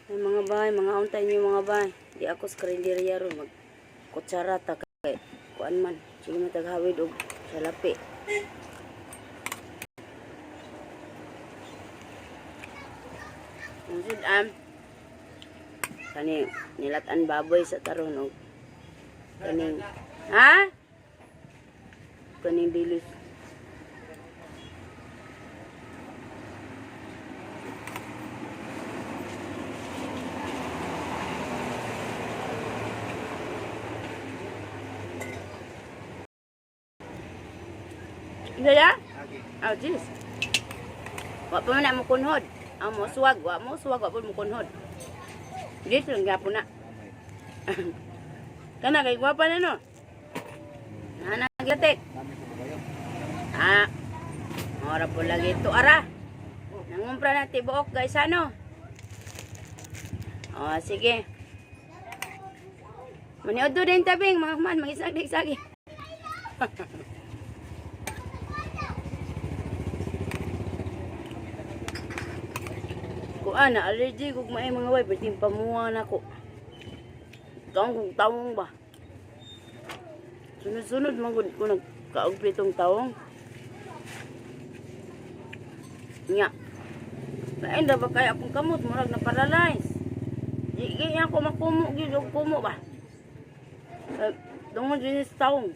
Ay, mga bay, mga untay niyo, mga bay. Di ako sa karinderya ron mag kutsara ta kay kuan man. Sige mo taghawid og salapi. Ang sudan kani nilatan baboy sa taron og kaning, ha, kaning dilis. Gaya? Oh, jeez. Wa pa man na mo kunhod. Ang mo suwag, wa mo suwag, wa pa mo kunhod. Dito lang gapon na. Kana kay gwapa na, no. Nana gitik. Ah. Ora po lagi ito ara. Nangumpra na tibuok, guys, ano. Oh, sige. Maniod din tabing mga man, mangisag-sagi. Kuan na allergy kog maay, mga way, perting pamuha na ko. Taong kong tawong ba. Sunod-sunod man gud ko nagkaog pritong tawong. Nya. Lain ra ba kaya akong kamot, murag na paralyze. Di gaya ako makumo gyud og kumo ba. Eh, tungod din sa tawong.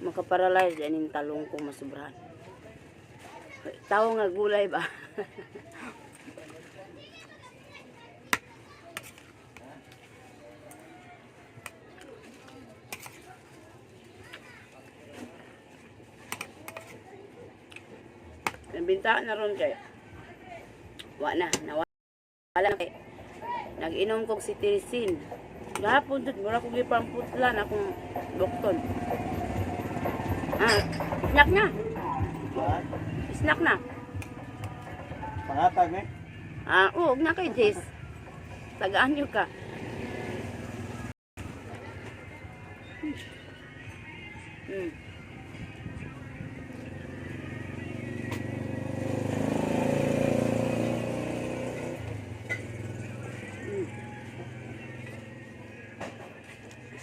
Makaparalyze aning talong ko masubrahan. Tawong nga gulay ba. Nabinta na ron kay. Wa na, nawala na kay. Nag-inom kog cetirizine. Gahapon jud mura kog gipamputlan akong bukton. Ah, snack na. Snack na. Pangatag eh. Ah, oo, na kay Jess. Tagaan niyo ka.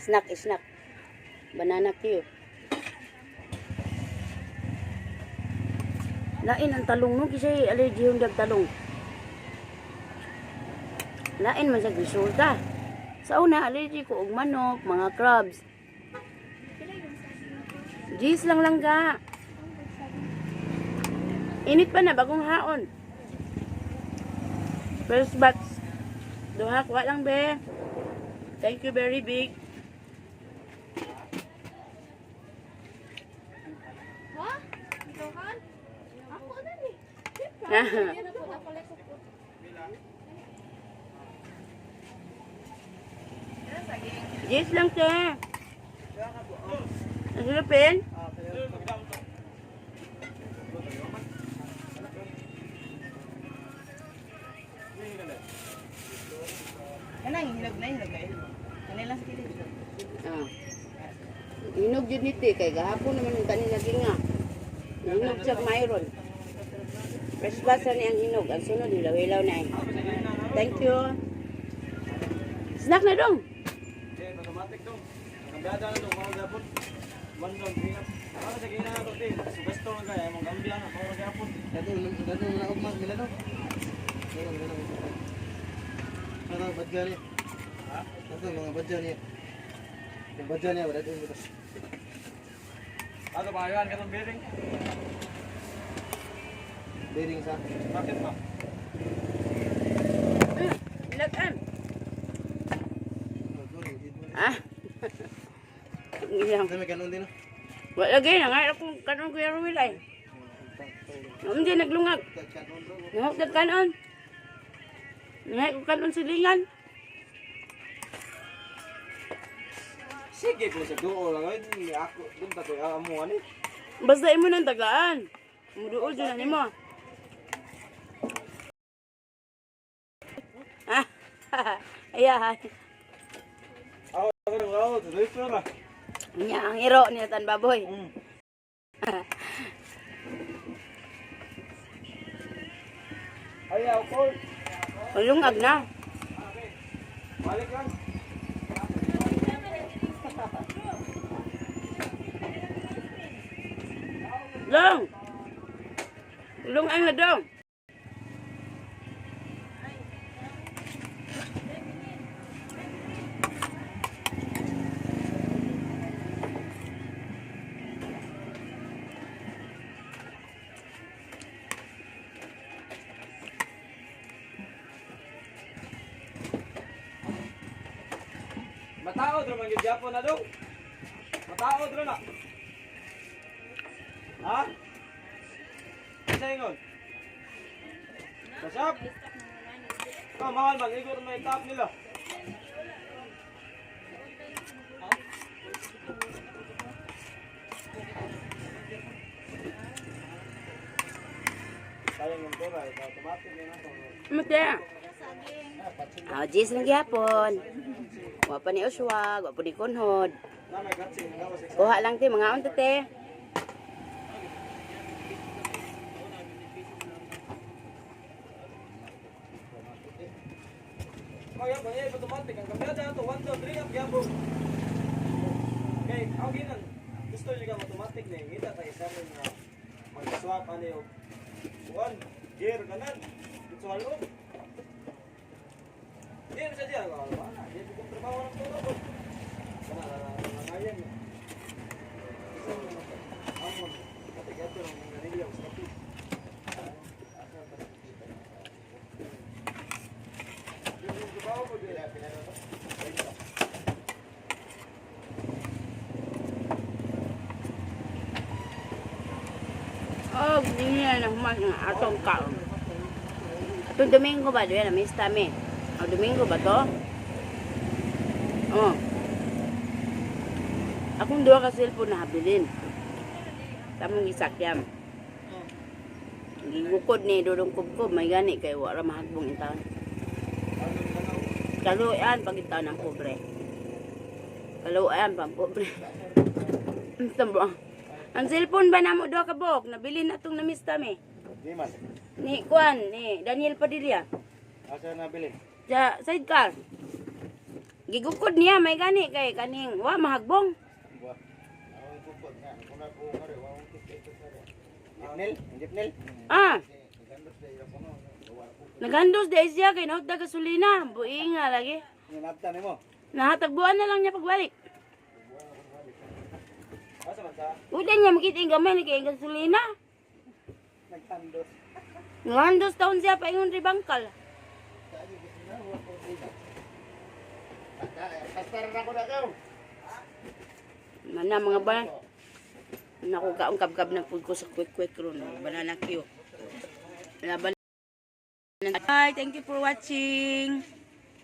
Snack, snack. Banana cue. Lain ang talong, no, kasi allergy yung dag talong. Lain man sa resulta. Sa una, allergy ko og manok, mga crabs. Gis lang lang ga. Init pa na, bagong haon. First batch. Duha, kuha lang, be. Thank you very big. Ha? Ikaw? Ako na ni. Siyempre, ako na pala ko. Gis lang, te. Ang Philippine? Kanang hinog na hinog kayo. Kanang lang sa kilid. Ah. Hinog yun niti, kay gahapon naman yung tanin lagi nga. Hinog siya mayroon. Fresh basa ni ang hinog. Ang sunod, hilaw-hilaw na eh. Thank you. Snack na dong. Eh, automatic dong. Kambyada na dong, mga gapon. One dong, ingat. Para sa gina na to, te. Sugesto lang kaya, mong gambia na, mga gapon. Dati dati mo na ugma Milano. Milano, Milano. Ano badya ni? Ha? Ano mga badya ni? Yung badya niya, wala din butas. Ato, pakayuan ka ng bearing. Bearing sa Bakit ba? Ilagan. Ah. Iyang. May kanon din, no? Wala lagi na nga akong kanon, Kuya Ruel, ay. Hindi naglungag. Nangok ng kanon. Ngay ko kanon silingan. Sige ko sa duo lang. Ay, ako, dun ta ko, amo ani. Basta imo nang tagaan. Muduol dyan na nimo. Ah. Ayan. Ako, ako, ako, tuloy ko na. Nya ang iro ni tan baboy. Ay, ako. Lungag na. Balik lang. Dong! Dong ang dong! Mataod ra man gyud gyapon na dong. Mataod ra na. Ha? Sa ingon? Kasap? Oh, mahal man, igo may top nila. Sayang yung pera, eh, automatic yun ako. Mate. Ah, Jis lang gihapon. Wa pa ni Uswag, wa pa ni Kunhod. Na may gatsi, nagawas sa Kuha lang te, mga unta te. Kaya ba eh automatic ang kamyada ato 1 2 3 up gyapon. Kay ang ginan gusto niya ka automatic na ngita ta isa mo nga mag-swap ani og one gear kanan dito sa loob. Di mo sa diya wala di ko trabaho ng turo ko. Kana ngayon. Amon katigato ng ganilyo sa kape. Yung trabaho mo di. Oh, hindi na human nga atong kaon. Atong Domingo ba doon na miss tami. Oh, Domingo ba to? Oh. Akong duha ka cellphone na habilin. Tamong gisakyan. Gigukod ni Dudong Kubkob, may gani kay wa ra mahagbong in taon. Kaluan pag in taon ang pobre. Kaluan pang pobre. Ang tambo. Ang cellphone ba namo duha ka buok nabili na tong na-miss tami. Di man. Ni Kuan, ni Daniel Padilla. Asa nabili? Sa sidecar. Gigukod niya may gani kay kaning wa mahagbong. Buah. Ang kupot nga, kuna ko kare, wa akong kit ito kare. Jipnel, jipnel. Ah. Naghandos di siya kay nahod gasolina, buinga lagi. Ninabta nimo. Nahatagbuan na lang niya pagbalik. Asa man sa? Udah niya makita yung gamay ni kay gasolina. Nagtandos. Naghandos taon siya paingon ri bangkal. Pastar na ko na kaw. Mana mga ba? Naku kaong kabkab na pud ko sa quick quick ron, banana queue. Laban. Bye, thank you for watching.